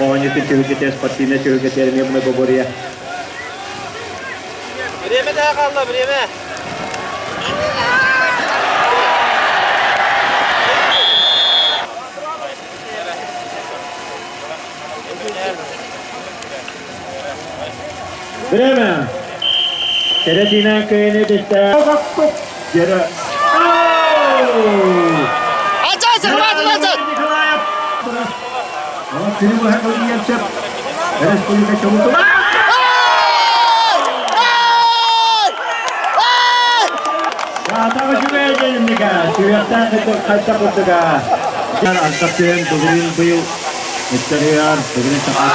Оонньуутун түһүлгэтэ спортивнай түһүлгэтигэр эмиэ многоборье. Время да хаалла, время. Время! Теретина кыайыны түстэ. Дьэрэ. Республика чолутуна. Хайда курдуга. Антах түһэн бүгүн быйыл Өттөрүөр бүгүн саха.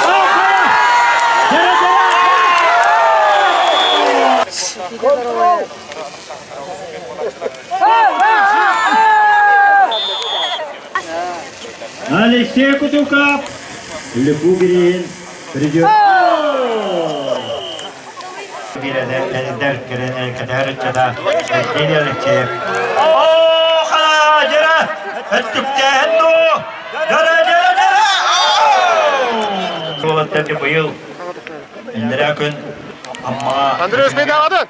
Алексей Кутуков Лепугин придет. Биредер кэтэр ыччата Евгений Алексеев. О, халадера! Өттүктээһин дуу! Дара, дара, дара! Уолаттар быйыл иллэрээ күн Аммаҕа Андрей Смедавадын!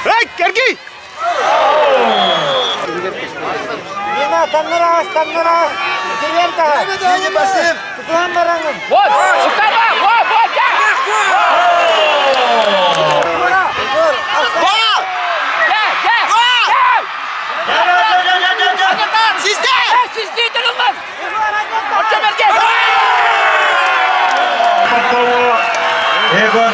Эй, кэргий! Лена, таннарас, таннарас! Кирен таһа! Тутуһан бараҥын! Вот, Устава, вот, вот, я! Я, я, я! Sizde! Sizde takılmaz! Orta merkez! Егор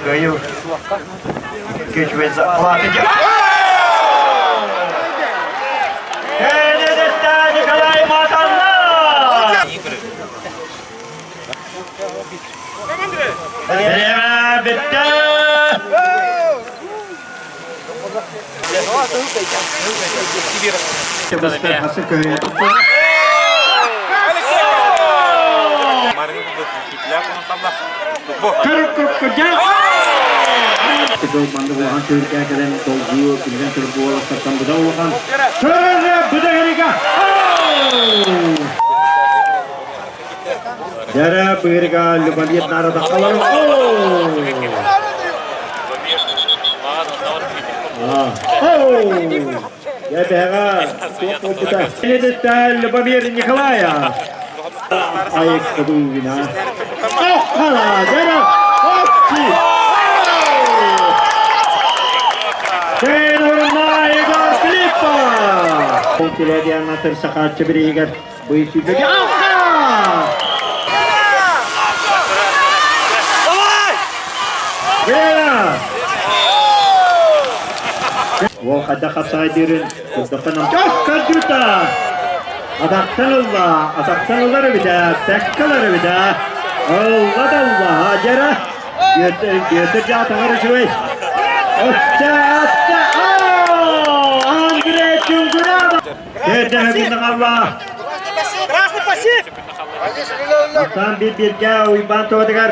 Кыайыы күч Николай Матанна! Время бүттэ! Дәрә быырга Любовьет нарада қалар. Любомир Николаев. Айык Кадувина. Охала, дәрә, Отчи. Тенорна Егор Филиппов. Ол келеді тырсақатчы бірегер. Быйсүйбеге. Аха! Время! Ол қайда қапсағай дерін, Күрдіқінің компьютер! Атақтан ылла, атақтан ыллар бите, тәккалар бите. Алла да алла, жара. Бетер жатыңыр үшуй. Өтті, өтті, Андрей Чунгурава! Бетер күнің алла. Красный пассив! Асан bir birге уйбан тоодыгар.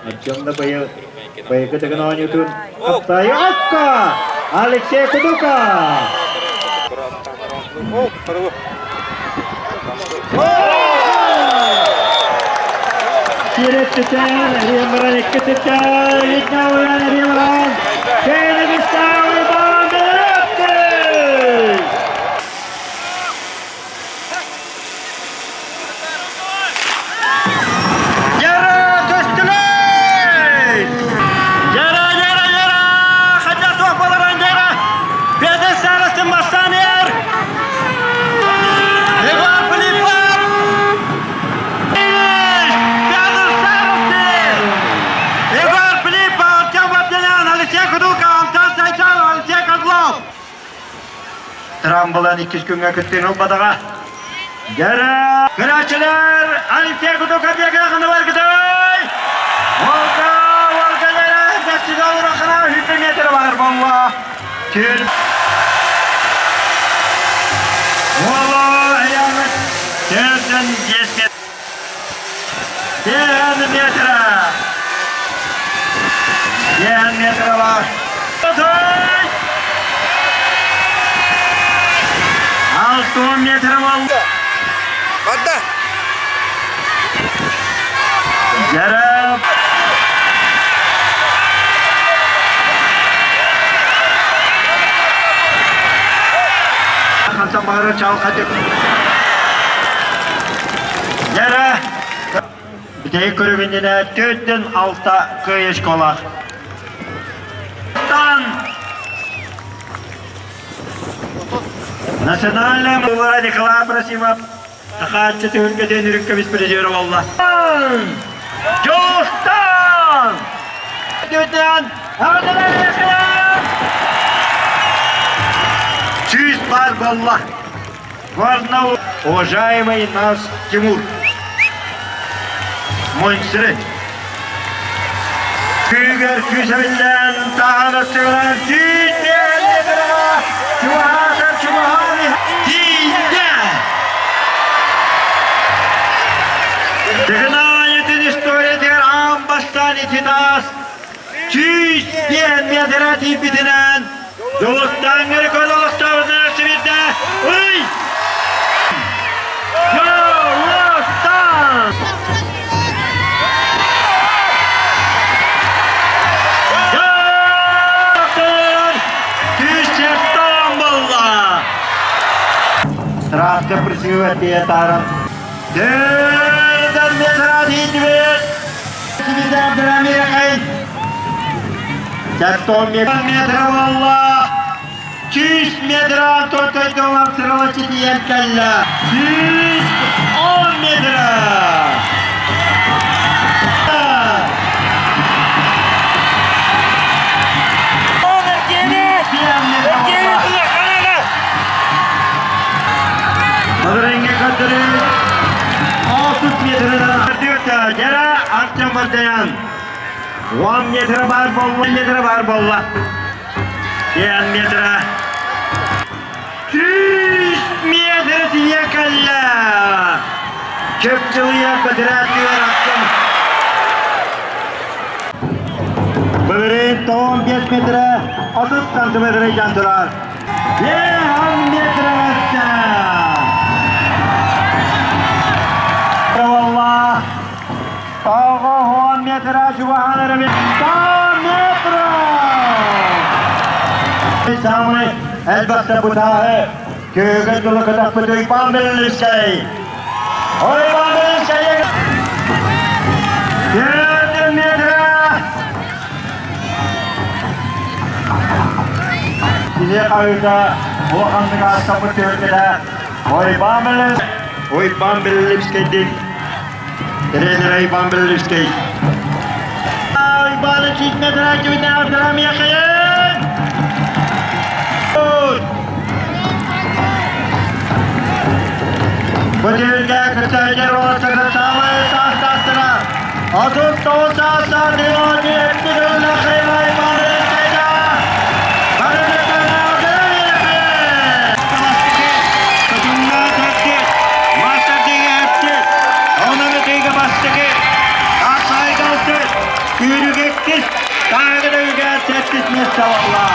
Артем да быйыл быйылгы тыгын оонньуутун Аптайы Акка! Алексей Кудука! Кириттитен, Ремран иккититен, Литнауян Ремран, Кенегистан Уйбан Белепти! Яра түстүлэр! Яра, яра, яра! Хадя суох боларан яра! Беде сарысын бастан ер! Егор Филиппов! Петр Старостин! Егор Филиппов, Артем Вапнянян, Алексей Кудуков, Антон Зайцев, Алексей Козлов! Трамбалан иккис күҥҥэ кыттыыны ылбатаҕа. Дьэрэ! Көрөөччүлэр Алексей Кудуков диэки баргытай! Волга, Волга! Түөл Уолу айаҕыт төрдөн диэске Диэн метра Диэн метра бар. Алтон метр болду. Барда. Жарап. Хантан баҕара чалхатык. Яра. Бүтэһик көрүгүннэнэ төрдөн алта кыайы школа. Национальная мылара Николай Абрасимов Сахааччы түһүлгэтин үрүҥ көмүс призера буолла. Дьулустан! Чүүс бар буолла. Важно, уважаемый наш Тимур. Монстры. Күүгэр күүсэбиллэн таһана сыгылан сүүннээн чугаһаатар чугаһаан тиийдэ. Дыгынаайытын историятыгар аан бастаан ити таас 100 диэн метра тиийбитинэн Дьулустааҥҥа рекорд олохтообутунан сибирдэ ый! Дьулустаан! Күүсчэттэн буолла! Трактор призыва тиэтаран. Дөрдөн метра тиийдибит! Метр буолла. 100 метр Антон сыралачы тиийэн кэллэ. 110 метр. Эргиэни! Мадырыңга көтөрү 30 метрден Жара Артем Вардаян. 10 метр бар болла, метр бар болла. 10 метр. 100 метр тиийэ кэллэ. Чөпчылыйа көтөрөөттүгэр аттым. Былырыын 15 метр 30 сантиметр жантылар. 10 метр өттө. Валла. Ого, 10 метр чугаһаан эрэ 100 метр. Самый элбэхтэ бутааһы көгөн дылы кытаппыт Уйбаан Беллискэй. Уйбаан Беллискэй. 4 метр. Кини хайыта улаханнык ааттаппыт түһүлгэтэ Уйбаан Беллискэй. Уйбаан Беллискэй дин. Тренер Уйбаан Беллискэй. Уйбаан 3 метр кибитэ Абдрамия Хайын. Бу түһүлгэ кыттааччылар уолаттара самай саастаахтара. 39 саастаах Димон Эптигулла Хаймай Беллискэйда. Күүрүгеккис, таагыда үгээ сәттис месте болла.